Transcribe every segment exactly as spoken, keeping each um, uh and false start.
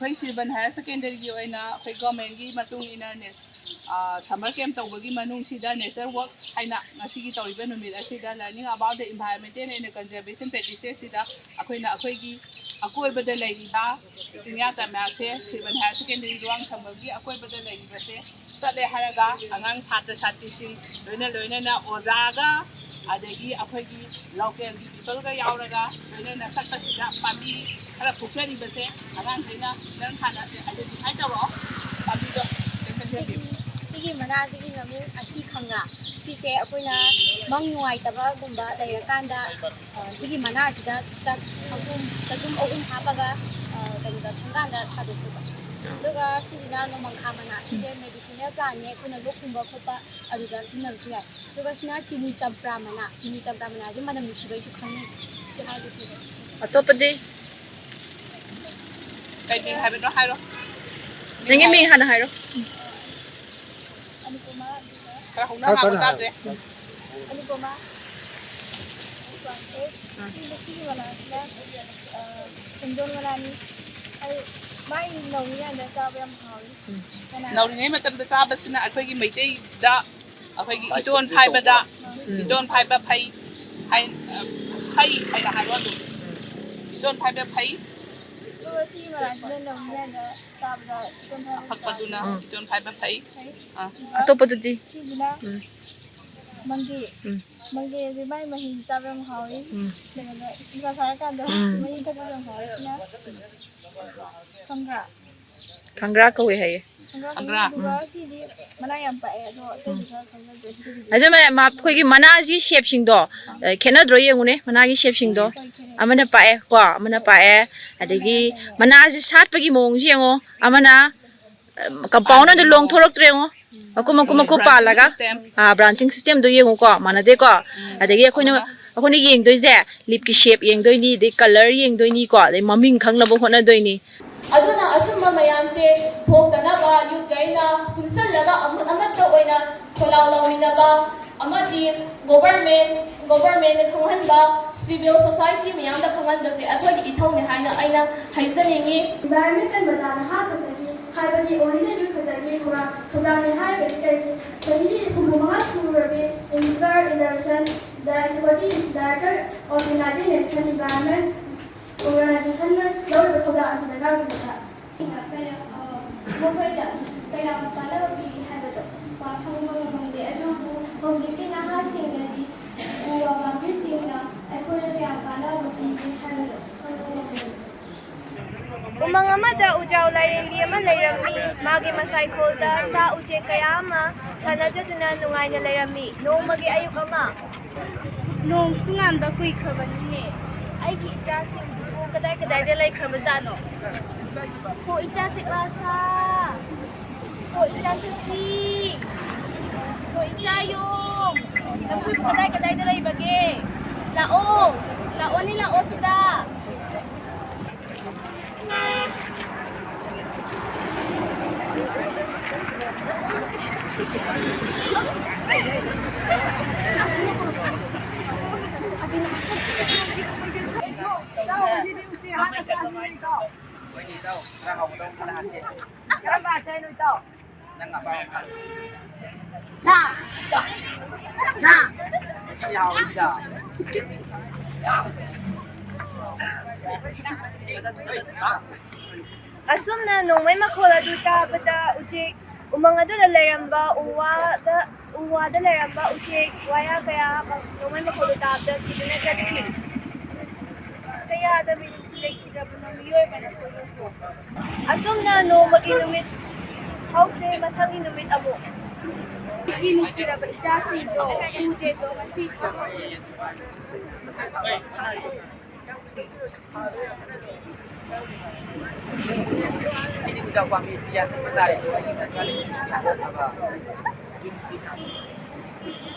ꯑꯩꯈꯣꯏ ꯁꯤꯔꯕꯟ ꯍꯥꯌꯔ ꯁꯦꯀꯦꯟꯗꯔꯤꯒꯤ ꯑꯣꯏꯅ ꯑꯩꯈꯣꯏ ꯒꯣꯔꯃꯦꯟꯒꯤ ꯃꯇꯨꯡ ꯏꯟꯅ ꯅꯦ-, ꯑ, summer camp ꯇꯧꯕꯒꯤ ꯃꯅꯨꯡꯁꯤꯗ Nature Walks ꯍꯥꯏꯅ ꯉꯁꯤꯒꯤ ꯇꯧꯔꯤꯕ ꯅꯨꯃꯤꯠ ꯑꯁꯤꯗ Learning about the Environmental and Conservation Practices ꯁꯤꯗ ꯑꯩꯈꯣꯏꯅ ꯑꯩꯈꯣꯏꯒꯤ ꯑꯀꯣꯏꯕꯗ ꯂꯩꯔꯤꯕ ꯆꯤꯡꯌꯥ ꯇꯝꯌꯥꯁꯦ, ꯁꯤꯔꯕꯟ ꯍꯥꯌꯔ ꯁꯦꯀꯦꯟꯗꯔꯤ ꯂꯨꯋꯥꯡꯁꯝꯕꯝꯒꯤ ꯑꯀꯣꯏꯕꯗ ꯂꯩꯔꯤꯕꯁꯦ ꯆꯠꯂꯦ ꯍꯥꯏꯔꯒ ꯑꯉꯥꯡ ꯁꯥꯇ꯭ꯔ ꯁꯥꯇ꯭ꯔꯤꯁꯤꯡ ꯂꯣꯏꯅ ꯂꯣꯏꯅꯅ ꯑꯣꯖꯥꯒ ꯑꯗꯒꯤ ꯑꯩꯈꯣꯏꯒꯤ ꯂꯣꯀꯦꯜꯒꯤ ꯄꯤꯄꯜꯒ ꯌꯥꯎꯔꯒ ꯂꯣꯏꯅꯅ ꯆꯠꯄꯁꯤꯗ ꯄꯥꯝꯕꯤ ꯈꯔ ꯐꯨꯛꯆꯔꯤꯕꯁꯦ ꯑꯉꯥꯡꯈꯩꯅ ꯅꯪ ꯍꯥꯟꯅ ꯑꯥꯏꯗꯦꯟꯇꯤꯐꯥꯏ ꯇꯧꯔꯛꯑꯣ꯫ ꯄꯥꯝꯕꯤꯗꯣ ꯂꯦꯡꯁꯟꯕꯤꯌꯨ꯫ ꯁꯤꯒꯤ ꯃꯅꯥꯁꯤꯒꯤ ꯃꯃꯤꯡ ꯑꯁꯤ ꯈꯪꯉꯥ꯫ ꯁꯤꯁꯦ ꯑꯩꯈꯣꯏꯅ ꯃꯪ ꯅꯨꯡꯉꯥꯏꯇꯕꯒꯨꯝꯕ ꯂꯩꯔꯀꯥꯟꯗ, ꯑ, ꯁꯤꯒꯤ ꯃꯅꯥꯁꯤꯗ ꯆꯥꯛ ꯑꯍꯨꯝ, ꯆꯗꯨꯝ ꯑꯍꯨꯝ ꯍꯥꯞꯄꯒ, ꯑ, ꯀꯩꯅꯣꯗ ꯊꯣꯡꯒꯥꯟꯗ ꯊꯥꯗꯣꯛꯇꯣꯏꯕ꯫ ꯑꯗꯨꯒ ꯁꯤꯁꯤꯅ ꯅꯣꯡꯃꯪꯈꯥ ꯃꯅꯥ꯫ ꯁꯤꯁꯦ ꯃꯦꯗꯤꯁꯤꯅꯦꯜ ꯄ꯭ꯂꯥꯟꯅꯦ, ꯑꯩꯈꯣꯏꯅ ꯂꯣꯛ ꯊꯨꯡꯕ ꯈꯣꯠꯄ ꯑꯗꯨꯗ ꯁꯤꯖꯤꯟꯅꯕꯁꯨ ꯌꯥꯏ꯫ ꯑꯗꯨꯒ ꯁꯤꯅ ꯆꯤꯅꯤ ꯆꯝꯄ꯭ꯔꯥ ꯃꯅꯥ꯫ ꯆꯤꯅꯤ ꯆꯝꯄ꯭ꯔꯥ ꯃꯅꯥꯁꯦ ꯃꯅꯝ ꯅꯨꯡꯁꯤꯕꯩꯁꯨ ꯈꯪꯅꯩ꯫ ꯁꯤ ꯍꯥꯏꯔꯤꯁꯦ꯫ ꯑꯇꯣꯞꯄꯗꯤ? ꯀꯩ ꯃꯤꯡ ꯍꯥꯏꯕꯅꯣ ꯍꯥꯏꯔꯣ꯫ ꯅꯪꯒꯤ ꯃꯤꯡ ꯍꯥꯟꯅ ꯍꯥꯏꯔꯣ꯫ ꯑꯅꯨꯄꯃꯥ, ꯑꯗꯨꯒ ꯈꯔ ꯍꯧꯅ ꯈꯔ ꯉꯥꯡꯉꯣ, ꯀꯟꯅ ꯍꯥꯏꯌꯨ꯫ ꯇꯥꯗ꯭ꯔꯦ꯫ ꯑꯅꯨꯄꯃꯥ, ꯁꯤ ꯃꯁꯤꯒꯤ ꯃꯅꯥꯁꯤꯅ, ꯑ, ꯄꯨꯡꯗꯣꯟ ꯃꯅꯥꯅꯤ꯫ ꯑꯩ ꯃꯥꯏ ꯅꯧꯔꯤꯉꯩꯗ ꯆꯥꯕ ꯌꯥꯝ ꯍꯥꯎꯏ꯫ ꯎꯝ꯫ ꯃꯅꯥ ꯅꯧꯔꯤꯉꯩ ꯃꯇꯝꯗ ꯆꯥꯕꯁꯤꯅ ꯑꯩꯈꯣꯏꯒꯤ ꯃꯩꯇꯩꯗ ꯑꯩꯈꯣꯏꯒꯤ ꯏꯇꯣꯟ ꯐꯥꯏꯕꯗ, ꯎꯝ꯫ ꯏꯇꯣꯟ ꯐꯥꯏꯕ ꯐꯩ ꯍꯥꯏ-, ꯐꯩ ꯍꯥꯏꯅ ꯍꯥꯏꯔꯣ ꯑꯗꯨꯝ꯫ ꯏꯇꯣꯟ ꯐꯥꯏꯕ ꯐꯩ꯫ ꯑꯗꯨꯒ ꯁꯤꯒꯤ ꯃꯅꯥꯁꯤꯅ ꯅꯧꯔꯤꯉꯩꯗ ꯆꯥꯕꯗ ꯏꯇꯣꯟ ꯐꯥꯏꯕ ꯑꯐꯛꯄꯗꯨꯅ ꯐꯩ꯫ ꯏꯇꯣꯟ ꯐꯥꯏꯕ ꯐꯩ꯫ ꯐꯩ꯫ ꯑꯥ꯫ ꯑꯗꯨꯒ ꯑꯇꯣꯞꯄꯗꯨꯗꯤ? ꯁꯤꯁꯤꯅ ꯎꯝ꯫ ꯃꯪꯒꯦ꯫ ꯎꯝ꯫ ꯃꯪꯒꯦꯁꯦ ꯃꯥꯏ ꯃꯍꯤ ꯆꯥꯕ ꯌꯥꯝ ꯍꯥꯎꯏ꯫ ꯎꯝ꯫ ꯀꯩꯅꯣꯗ ꯅꯨꯡꯁꯥ ꯁꯥꯔꯀꯥꯟꯗ ꯎꯝ꯫ ꯃꯍꯤ ꯊꯛꯄ ꯌꯥꯝ ꯍꯥꯎꯏ꯫ ꯁꯤꯅ ꯈꯪꯒ꯭ꯔꯥ꯫ ꯈꯪꯒ꯭ꯔꯥ ꯀꯧꯋꯦ ꯍꯥꯏꯌꯦ꯫ ꯈꯪꯒ꯭ꯔꯥ ꯀꯧꯋꯦ꯫ ꯈꯪꯒ꯭ꯔꯥ꯫ ꯑꯗꯨꯒ ꯎꯝ꯫ ꯁꯤꯗꯤ ꯃꯅꯥ ꯌꯥꯝ ꯄꯥꯛꯑꯦ, ꯑꯗꯣ ꯑꯇꯩꯗꯤ ꯎꯝ꯫ ꯈꯔ ꯈꯪꯅꯗ꯭ꯔꯦ꯫ ꯁꯤꯒꯤꯗꯤ ꯑꯗꯨ ꯃ-, ꯃ-, ꯑꯩꯈꯣꯏꯒꯤ ꯃꯅꯥꯁꯤ ꯁꯦꯞꯁꯤꯡꯗꯣ, ꯑ, ꯈꯦꯠꯅꯗ꯭ꯔꯣ ꯌꯦꯡꯉꯨꯅꯦ, ꯃꯅꯥꯒꯤ ꯁꯦꯞꯁꯤꯡꯗꯣ꯫ ꯍꯣꯏ, ꯈꯦꯠꯅꯩ꯫ ꯑꯃꯅ ꯄꯥꯛꯑꯦ ꯀꯣ, ꯑꯃꯅ ꯄꯥꯛꯑꯦ, ꯑꯗꯒꯤ ꯃꯅꯥ ꯌꯥꯝ ꯄꯥꯛꯑꯦ꯫ ꯃꯅꯥꯁꯦ ꯁꯥꯠꯄꯒꯤ ꯃꯑꯣꯡꯁꯦ ꯌꯦꯡꯉꯣ, ꯑꯃꯅ, ꯑ, ꯀꯝꯄꯥꯎꯟ ꯑꯃꯗ ꯂꯣꯡꯊꯣꯔꯛꯇ꯭ꯔꯦ ꯌꯦꯡꯉꯣ꯫ ꯃꯀꯨꯞ, ꯃꯀꯨꯞ, ꯃꯀꯨꯞ ꯕ꯭ꯔꯥꯟꯆꯤꯡ ꯄꯥꯜꯂꯒ, ꯁꯤꯁꯇꯦꯝ꯫ ꯑꯥ, ꯕ꯭ꯔꯥꯟꯆꯤꯡ ꯁꯤꯁꯇꯦꯝꯗꯣ ꯌꯦꯡꯉꯨꯀꯣ, ꯃꯥꯟꯅꯗꯦꯀꯣ? ꯎꯝ꯫ ꯑꯗꯒꯤ ꯑꯩꯈꯣꯏꯅ, ꯑꯃꯅ ꯑꯩꯈꯣꯏꯅ ꯌꯦꯡꯗꯣꯏꯁꯦ ꯂꯤꯞꯀꯤ ꯁꯦꯞ ꯌꯦꯡꯗꯣꯏꯅꯤ, ꯑꯗꯩ ꯀꯂꯔ ꯌꯦꯡꯗꯣꯏꯅꯤꯀꯣ, ꯑꯗꯩ ꯃꯃꯤꯡ ꯈꯪꯅꯕ ꯍꯣꯠꯅꯗꯣꯏꯅꯤ꯫ ꯑꯗꯨꯅ ꯑꯁꯨꯝꯕ ꯃꯌꯥꯝꯁꯦ ꯊꯣꯛꯇꯅꯕ ꯌꯨꯠꯈꯩꯅ ꯄꯨꯟꯁꯜꯂꯒ ꯑꯃꯨ-, ꯑꯃꯠꯇ ꯑꯣꯏꯅ ꯈꯣꯜꯂꯥꯎ ꯂꯥꯎꯃꯤꯟꯅꯕ ꯑꯃꯗꯤ ꯒꯣꯚꯔꯟꯃꯦꯟ ꯒꯣꯚꯔꯟꯃꯦꯟꯠꯅ ꯈꯪꯍꯟꯕ, ꯁꯤꯚꯤꯜ ꯁꯣꯁꯥꯏꯇꯤ ꯃꯌꯥꯝꯗ ꯈꯪꯍꯟꯕꯁꯦ ꯑꯩꯈꯣꯏꯒꯤ ꯏꯊꯧꯅꯦ ꯍꯥꯏꯅ ꯑꯩꯅ ꯍꯥꯏꯖꯅꯤꯡꯉꯤ꯫ ꯏꯟꯚꯥꯏꯔꯣꯟꯃꯦꯟꯠ ꯀꯟꯕꯗ ꯅꯍꯥ ꯈꯛꯇꯒꯤ, ꯍꯥꯏꯕꯗꯤ ꯑꯣꯔꯗꯤꯅꯔꯤ ꯌꯨꯠ ꯈꯛꯇꯒꯤ ꯊꯧꯔꯥꯡ, ꯊꯧꯗꯥꯡꯅꯤ ꯍꯥꯏꯔꯒꯗꯤ ꯀꯔꯤꯒꯤ? ꯆꯍꯤ ꯍꯨꯝꯐꯨ ꯃꯉꯥ ꯁꯨꯔꯕꯤ Inger Andersen the security director of United Nations environment ꯑꯣꯔꯒꯅꯥꯏꯖꯦꯁꯟꯅ ꯂꯧꯔꯤꯕ ꯊꯧꯗꯥꯡ ꯑꯁꯤ ꯗꯔꯀꯥꯔ ꯑꯣꯏꯕ ꯃꯈꯣꯏꯗ ꯀꯌꯥꯝ ꯀꯥꯟꯅꯕ ꯄꯤꯔꯤ ꯍꯥꯏꯕꯗꯣ ꯄꯥꯛ ꯈꯪꯕ ꯉꯝꯗꯦ꯫ ꯑꯗꯨꯕꯨ ꯍꯧꯖꯤꯛꯀꯤ ꯅꯍꯥꯁꯤꯡꯅꯗꯤ ꯎ ꯋꯥ ꯄꯥꯝꯕꯤꯁꯤꯡꯅ ꯑꯩꯈꯣꯏꯗ ꯀꯌꯥꯝ ꯀꯥꯟꯅꯕ ꯄꯤꯔꯤ ꯍꯥꯏꯕꯗꯣ ꯈꯪꯕ ꯉꯝꯒꯅꯤ꯫ ꯎꯃꯪ ꯑꯃꯗ ꯎꯖꯥꯎ ꯂꯥꯏꯔꯦꯝꯕꯤ ꯑꯃ ꯂꯩꯔꯝꯃꯤ꯫ ꯃꯥꯒꯤ ꯃꯁꯥꯏꯈꯣꯜꯗ ꯁꯥ ꯎꯆꯦꯛ ꯀꯌꯥ ꯑꯃ ꯁꯥꯟꯅꯖꯗꯨꯅ ꯅꯨꯡꯉꯥꯏꯅ ꯂꯩꯔꯝꯃꯤ꯫ ꯅꯣꯡꯃꯒꯤ ꯑꯌꯨꯛ ꯑꯃ, ꯅꯣꯡꯁꯨ ꯉꯥꯟꯕ ꯀꯨꯏꯈ꯭ꯔꯕꯅꯤꯅꯦ꯫ ꯑꯩꯒꯤ ꯏꯆꯥꯁꯤꯡꯗꯨꯕꯨ ꯀꯗꯥꯏ ꯀꯗꯥꯏꯗ ꯂꯩꯈ꯭ꯔꯕꯖꯥꯠꯅꯣ? ꯍꯣ ꯏꯆꯥ ꯆꯤꯛꯂꯥꯁꯥ, ꯍꯣ ꯏꯆꯥ ꯁꯛꯁꯤ, ꯍꯣ ꯏꯆꯥ ꯌꯣꯡ, ꯅꯈꯣꯏꯕꯨ ꯀꯗꯥꯏ ꯀꯗꯥꯏꯗ ꯂꯩꯕꯒꯦ? ꯂꯥꯛꯑꯣ, ꯂꯥꯛꯑꯣꯅꯦ, ꯂꯥꯛꯑꯣ ꯁꯤꯗ꯫ ꯀꯔꯝꯕ ꯆꯥꯏꯅꯣ, ꯏꯇꯥꯎ? ꯅꯪ ꯑꯄꯥꯝꯕ ꯈꯜꯂꯣ꯫ ꯅꯥ! ꯅꯥ! ꯁꯤ ꯍꯥꯎꯋꯤꯗ꯫ ꯑꯁꯨꯝꯅ ꯅꯣꯡꯃꯩ ꯃꯈꯣꯜ ꯑꯗꯨ ꯇꯥꯕꯗ ꯎꯆꯦꯛ, ꯎꯃꯪ ꯑꯗꯨꯗ ꯂꯩꯔꯝꯕ ꯎ ꯋꯥꯗ, ꯎ ꯋꯥꯗ ꯂꯩꯔꯝꯕ ꯎꯆꯦꯛ ꯋꯥꯌꯥ ꯀꯌꯥ ꯅꯣꯡꯃꯩ ꯃꯈꯣꯜꯗꯨ ꯇꯥꯕꯗ ꯀꯤꯗꯨꯅ ꯆꯠꯈꯤ꯫ ꯀꯌꯥꯗ ꯃꯤꯅꯨꯡꯁꯤ ꯂꯩꯈꯤꯗ꯭ꯔꯕꯅꯣ ꯃꯤꯑꯣꯏꯕꯅ? ꯑꯁꯨꯝꯅ ꯅꯣꯡꯃꯒꯤ ꯅꯨꯃꯤꯠ ꯍꯧꯈ꯭ꯔꯦ, ꯃꯊꯪꯒꯤ ꯅꯨꯃꯤꯠ ꯑꯃꯨꯛ꯫ ꯑꯩꯒꯤ ꯅꯨꯡꯁꯤꯔꯕ ꯏꯆꯥꯁꯤꯡꯗꯣ ꯎꯗ꯭ꯔꯦꯗꯣ ꯉꯁꯤꯗꯤ꯫ ꯁꯤꯗꯤ ꯎꯖꯥꯎ ꯄꯥꯝꯕꯤ, ꯁꯤ ꯌꯥꯟꯊꯠꯄ ꯇꯥꯔꯦ꯫ ꯑꯩꯒꯤ ꯗꯔꯀꯥꯔ ꯂꯩꯕ ꯁꯤꯡꯁꯦ ꯍꯥꯞꯅꯕ꯫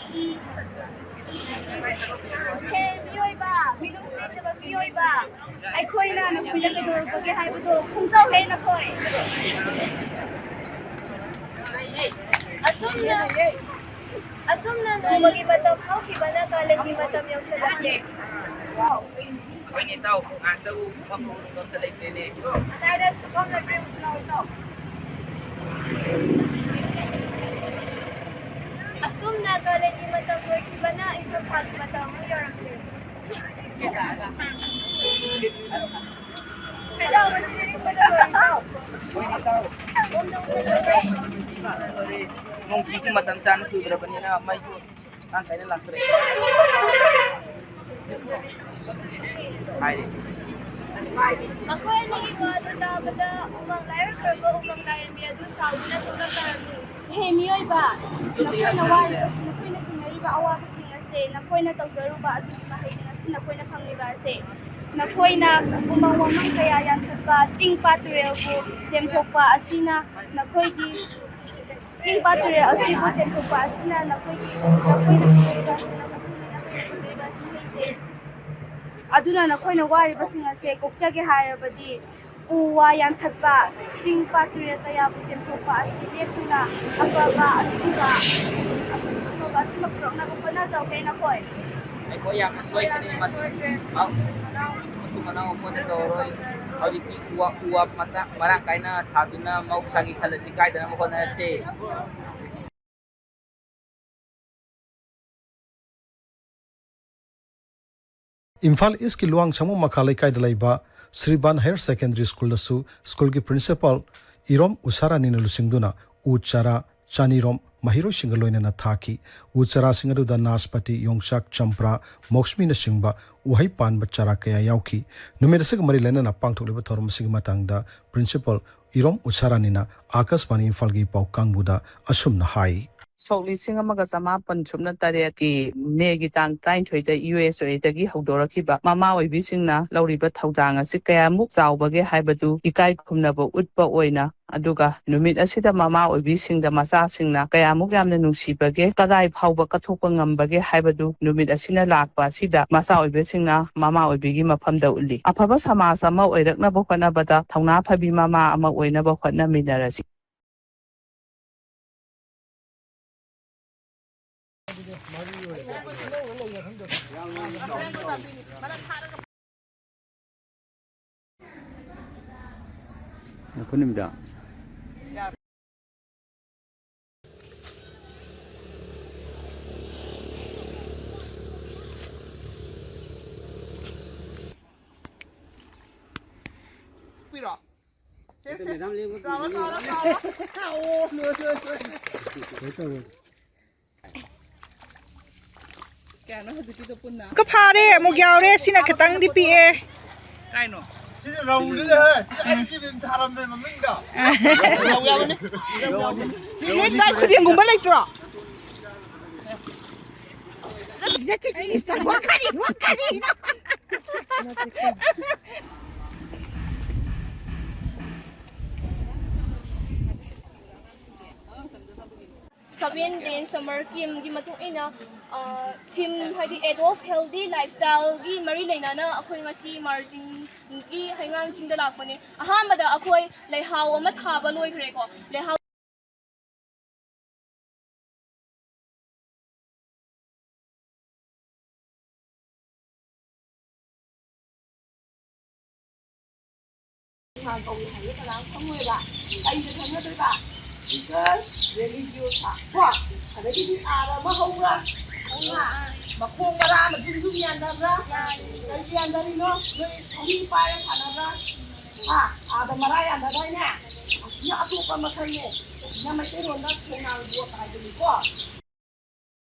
ꯍꯦ ꯃꯤꯑꯣꯏꯕ, ꯃꯤꯅꯨꯡꯁꯤ ꯂꯩꯇꯕ ꯃꯤꯑꯣꯏꯕ, ꯑꯩꯈꯣꯏꯅ ꯅꯈꯣꯏꯗ ꯀꯩꯗꯧꯔꯛꯄꯒꯦ ꯍꯥꯏꯕꯗꯣ ꯈꯪꯖꯧꯍꯦ ꯅꯈꯣꯏ꯫ ꯑꯁꯨꯝꯅ, ꯑꯁꯨꯝꯅ ꯅꯣꯡꯃꯒꯤ ꯃꯇꯝ ꯍꯧꯈꯤꯕꯅ ꯀꯥꯂꯦꯟꯒꯤ ꯃꯇꯝ ꯌꯧꯁꯤꯜꯂꯛꯂꯦ꯫ ꯍꯣꯏꯅꯦ ꯏꯇꯥꯎ, ꯉꯥꯏꯍꯥꯛꯇꯕꯨ ꯐꯝꯕ ꯎꯔꯨꯕ ꯑꯝꯇ ꯂꯩꯇ꯭ꯔꯦꯅꯦ꯫ ꯉꯁꯥꯏꯗ ꯐꯝꯂꯛꯂꯦ, ꯏꯇꯥꯎ꯫ ꯑꯁꯨꯝꯅ ꯀꯥꯂꯦꯟꯒꯤ ꯃꯇꯝ ꯂꯣꯏꯈꯤꯕꯅ ꯏꯪꯊꯝꯊꯥꯒꯤ ꯃꯇꯝ ꯑꯃꯨꯛ ꯌꯧꯔꯛꯂꯦ꯫ ꯅꯣꯡ ꯆꯤꯡꯁꯨ ꯃꯇꯝ ꯆꯥꯅ ꯆꯨꯗ꯭ꯔꯕꯅꯤꯅ ꯃꯩꯁꯨ ꯃꯔꯥꯡ ꯀꯥꯏꯅ ꯂꯥꯛꯇ꯭ꯔꯦ꯫ ꯍꯥꯏꯔꯤ꯫ ꯃꯈꯣꯏ ꯑꯅꯤꯒꯤ ꯋꯥꯗꯨ ꯇꯥꯕꯗ ꯎꯃꯪ ꯂꯥꯏꯔꯛꯈ꯭ꯔꯕ ꯎꯃꯪ ꯂꯥꯏꯔꯦꯝꯕꯤ ꯑꯗꯨ ꯁꯥꯎꯗꯨꯅ ꯊꯣꯛꯂꯛꯂꯔꯕꯅꯤ꯫ ꯍꯦ ꯃꯤꯑꯣꯏꯕ, ꯅꯈꯣꯏꯅ ꯋꯥꯔꯤꯕ, ꯅꯈꯣꯏꯅ ꯊꯦꯡꯅꯔꯤꯕ ꯑꯋꯥꯕꯁꯤꯡ ꯑꯁꯦ ꯅꯈꯣꯏꯅ ꯇꯧꯖꯔꯨꯕ ꯑꯗꯨꯒꯤ ꯃꯍꯩꯅꯤ ꯉꯁꯤ ꯅꯈꯣꯏꯅ ꯐꯪꯂꯤꯕ ꯑꯁꯦ꯫ ꯅꯈꯣꯏꯅ ꯎꯃꯪ ꯋꯥꯃꯪ ꯀꯌꯥ ꯌꯥꯟꯊꯠꯄ, ꯆꯤꯡ ꯄꯥꯠ ꯇꯨꯔꯦꯜꯕꯨ ꯇꯦꯝꯊꯣꯛꯄ ꯑꯁꯤꯅ ꯅꯈꯣꯏꯒꯤ ꯆꯤꯡ ꯄꯥꯠ ꯇꯨꯔꯦꯜ ꯑꯁꯤꯕꯨ ꯇꯦꯝꯊꯣꯛꯄ ꯑꯁꯤꯅ ꯅꯈꯣꯏꯒꯤ, ꯅꯈꯣꯏꯅ ꯐꯪꯂꯤꯕ ꯑꯁꯤ ꯅꯈꯣꯏꯒꯤ ꯃꯍꯩꯁꯦ꯫ ꯑꯗꯨꯅ ꯅꯈꯣꯏꯅ ꯋꯥꯔꯤꯕꯁꯤꯡ ꯑꯁꯦ ꯀꯣꯛꯆꯒꯦ ꯍꯥꯏꯔꯕꯗꯤ ꯎ ꯋꯥ ꯌꯥꯟꯊꯠꯄ, ꯆꯤꯡ ꯄꯥꯠ ꯇꯨꯔꯦꯜ ꯀꯌꯥꯕꯨ ꯇꯦꯝꯊꯣꯛꯄ ꯑꯁꯤ ꯂꯦꯞꯇꯨꯅ ꯑꯐꯕ ꯑꯆꯨꯝꯕ, ꯑꯐꯕ ꯑꯆꯨꯝꯕ ꯄꯨꯔꯛꯅꯕ ꯍꯣꯠꯅꯖꯧ ꯍꯦ ꯅꯈꯣꯏ꯫ ꯑꯩꯈꯣꯏ ꯌꯥꯝꯅ ꯁꯣꯏꯈ꯭ꯔꯦ꯫ ꯃ-, ꯃ-, ꯃꯇꯨꯡ ꯃꯅꯥꯎ ꯑꯃꯨꯛ ꯍꯟꯅ ꯇꯧꯔꯔꯣꯏ꯫ ꯍꯧꯖꯤꯛꯇꯤ ꯎ ꯋꯥ, ꯎ ꯋꯥ ꯃꯇꯥ-, ꯃꯔꯥꯡ ꯀꯥꯏꯅ ꯊꯥꯗꯨꯅ ꯃꯍꯧꯁꯥꯒꯤ ꯈꯜ ꯑꯁꯤ ꯀꯥꯏꯗꯅꯕ ꯍꯣꯠꯅꯔꯁꯤ꯫ ꯏꯝꯐꯥꯜ ꯏꯁꯀꯤ ꯂꯨꯋꯥꯡꯁꯪꯕꯝ ꯃꯈꯥ ꯂꯩꯀꯥꯏꯗ ꯂꯩꯕ ꯁ꯭ꯔꯤꯕꯥꯟ ꯍꯥꯌꯔ ꯁꯦꯀꯦꯟꯗꯔꯤ ꯁ꯭ꯀꯨꯜꯗꯁꯨ ꯁ꯭ꯀꯨꯜꯒꯤ ꯄ꯭ꯔꯤꯟꯁꯤꯄꯥꯜ ꯏꯔꯣꯝ ꯎꯁꯥꯔꯥꯅꯤꯅ ꯂꯨꯆꯤꯡꯗꯨꯅ ꯎ ꯆꯥꯔꯥ ꯆꯅꯤꯔꯣꯝ ꯃꯍꯩꯔꯣꯏꯁꯤꯡꯒ ꯂꯣꯏꯅꯅ ꯊꯥꯈꯤ꯫ ꯎ ꯆꯥꯔꯥꯁꯤꯡ ꯑꯗꯨꯗ ꯅꯥꯁꯄꯥꯇꯤ, ꯌꯣꯡꯆꯥꯛ, ꯆꯝꯄ꯭ꯔꯥ, ꯃꯧꯁꯃꯤꯅꯆꯤꯡꯕ ꯎꯍꯩ ꯄꯥꯟꯕ ꯆꯥꯔꯥ ꯀꯌꯥ ꯌꯥꯎꯈꯤ꯫ ꯅꯨꯃꯤꯠ ꯑꯁꯤꯒ ꯃꯔꯤ ꯂꯩꯅꯅ ꯄꯥꯡꯊꯣꯛꯂꯤꯕ ꯊꯧꯔꯝ ꯑꯁꯤꯒꯤ ꯃꯇꯥꯡꯗ ꯄ꯭ꯔꯤꯟꯁꯤꯄꯥꯜ ꯏꯔꯣꯝ ꯎꯁꯥꯔꯥꯅꯤꯅ ꯑꯥꯀꯥꯁꯕꯥꯅꯤ ꯏꯝꯐꯥꯜꯒꯤ ꯄꯥꯎ ꯀꯥꯡꯕꯨꯗ ꯑꯁꯨꯝꯅ ꯍꯥꯏ꯫ ꯁꯣꯛ ꯂꯤꯁꯤꯡ ꯑꯃꯒ ꯆꯃꯥꯄꯟ ꯁꯨꯞꯅ ꯇꯔꯦꯠꯀꯤ ꯃꯦꯒꯤ ꯇꯥꯡ ꯇꯔꯥꯅꯤꯊꯣꯏꯗ ꯌꯨ ꯑꯦꯁ ꯑꯦꯗꯒꯤ ꯍꯧꯗꯣꯔꯛꯈꯤꯕ ꯃꯃꯥ ꯑꯣꯏꯕꯤꯁꯤꯡꯅ ꯂꯧꯔꯤꯕ ꯊꯧꯗꯥꯡ ꯑꯁꯤ ꯀꯌꯥꯃꯨꯛ ꯆꯥꯎꯕꯒꯦ ꯍꯥꯏꯕꯗꯨ ꯏꯀꯥꯏ ꯈꯨꯝꯅꯕ ꯎꯠꯄ ꯑꯣꯏꯅ, ꯑꯗꯨꯒ ꯅꯨꯃꯤꯠ ꯑꯁꯤꯗ ꯃꯃꯥ ꯑꯣꯏꯕꯤꯁꯤꯡꯗ ꯃꯆꯥꯁꯤꯡꯅ ꯀꯌꯥꯃꯨꯛ ꯌꯥꯝꯅ ꯅꯨꯡꯁꯤꯕꯒꯦ, ꯀꯗꯥꯏ ꯐꯥꯎꯕ ꯀꯠꯊꯣꯛꯄ ꯉꯝꯕꯒꯦ ꯍꯥꯏꯕꯗꯨ ꯅꯨꯃꯤꯠ ꯑꯁꯤꯅ ꯂꯥꯛꯄ ꯑꯁꯤꯗ ꯃꯆꯥ ꯑꯣꯏꯕꯤꯁꯤꯡꯅ ꯃꯃꯥ ꯑꯣꯏꯕꯤꯒꯤ ꯃꯐꯝꯗ ꯎꯠꯂꯤ꯫ ꯑꯐꯕ ꯁꯃꯥꯖ ꯑꯃ ꯑꯣꯏꯔꯛꯅꯕ ꯍꯣꯠꯅꯕꯗ ꯊꯧꯅꯥ ꯐꯕꯤ ꯃꯃꯥ ꯑꯃ ꯑꯣꯏꯅꯕ ꯍꯣꯠꯅꯃꯤꯟꯅꯔꯁꯤ꯫ ꯉꯥꯏꯈꯣ, ꯅꯨꯃꯤꯗꯥ꯫ ꯄꯤꯔꯣ꯫ ꯁꯦ, ꯁꯦ꯫ ꯆꯥꯎꯔꯣ, ꯆꯥꯎꯔꯣ, ꯆꯥꯎꯔꯣ꯫ ꯑꯣ, ꯂꯣꯏ, ꯂꯣꯏ, ꯂꯣꯏ꯫ ꯀꯌꯥꯅꯣ ꯍꯧꯖꯤꯛꯀꯤꯗꯣ ꯄꯨꯟꯅ? ꯀ ꯐꯥꯔꯦ, ꯑꯃꯨꯛ ꯌꯥꯎꯔꯦ꯫ ꯁꯤꯅ ꯈꯤꯇꯪꯗꯤ ꯄꯤꯛꯑꯦ꯫ ꯀꯥꯏꯅꯣ? ꯁꯤꯗꯤ ꯔꯧꯅꯤꯅꯦ, ꯍꯦ꯫ ꯁꯤꯗꯤ ꯑꯩꯒꯤ ꯃꯤꯡ ꯊꯥꯔꯝꯃꯦ ꯃꯃꯤꯡꯗ꯫ ꯔꯧ ꯌꯥꯎꯕꯅꯦ꯫ ꯔꯧ ꯌꯥꯎꯕꯅꯦ꯫ ꯁꯤ ꯂꯣꯏ ꯂꯥꯏ ꯈꯨꯗꯦꯡꯒꯨꯝꯕ ꯂꯩꯇ꯭ꯔꯣ? ꯀꯔꯤ, ꯀꯔꯤ? Seven day summer campꯀꯤ ꯃꯇꯨꯡ ꯏꯟꯅ, ꯑ, theme ꯍꯥꯏꯗꯤ Adopt Healthy Lifestyleꯒꯤ ꯃꯔꯤ ꯂꯩꯅꯅ ꯑꯩꯈꯣꯏ ꯉꯁꯤ ꯃꯥꯔꯖꯤꯡꯒꯤ ꯍꯩꯉꯥꯡ ꯆꯤꯡꯗ ꯂꯥꯛꯄꯅꯦ꯫ ꯑꯍꯥꯟꯕꯗ ꯑꯩꯈꯣꯏ ꯂꯩꯍꯥꯎ ꯑꯃ ꯊꯥꯕ ꯂꯣꯏꯈ꯭ꯔꯦꯀꯣ꯫ ꯂꯩꯍꯥꯎ ꯀꯅꯥꯝ ꯈꯪꯉꯣꯏꯕ꯫ ꯀꯩꯗ ꯈꯪꯅꯗꯣꯏꯕ? Because religious ꯀꯣ꯫ ꯑꯗꯒꯤꯗꯤ ꯑꯥꯔ ꯑꯃ ꯍꯧꯕ꯭ꯔꯥ? ꯈꯪꯕ꯭ꯔꯥ? ꯃꯈꯣꯡ ꯃꯔꯥ ꯑꯃ ꯌꯨꯝ ꯌꯨꯝ ꯌꯥꯟꯗꯕ꯭ꯔꯥ? ꯀꯩꯒꯤ ꯌꯥꯟꯗꯔꯤꯅꯣ? ꯅꯣꯏ ꯊꯧꯔꯤ ꯄꯥꯏꯔ ꯁꯥꯟꯅꯕ꯭ꯔꯥ? ꯍꯥ? ꯑꯥꯗ ꯃꯔꯥ ꯌꯥꯟꯗꯗꯥꯏꯅꯦ? ꯑꯁꯤꯅ ꯑꯇꯣꯞꯄ ꯃꯈꯜꯅꯦ꯫ ꯑꯁꯤꯅ ꯃꯩꯇꯩꯔꯣꯟꯗ ꯈꯣꯡꯅꯥꯡ ꯌꯣꯠ ꯍꯥꯏꯕꯅꯤꯀꯣ꯫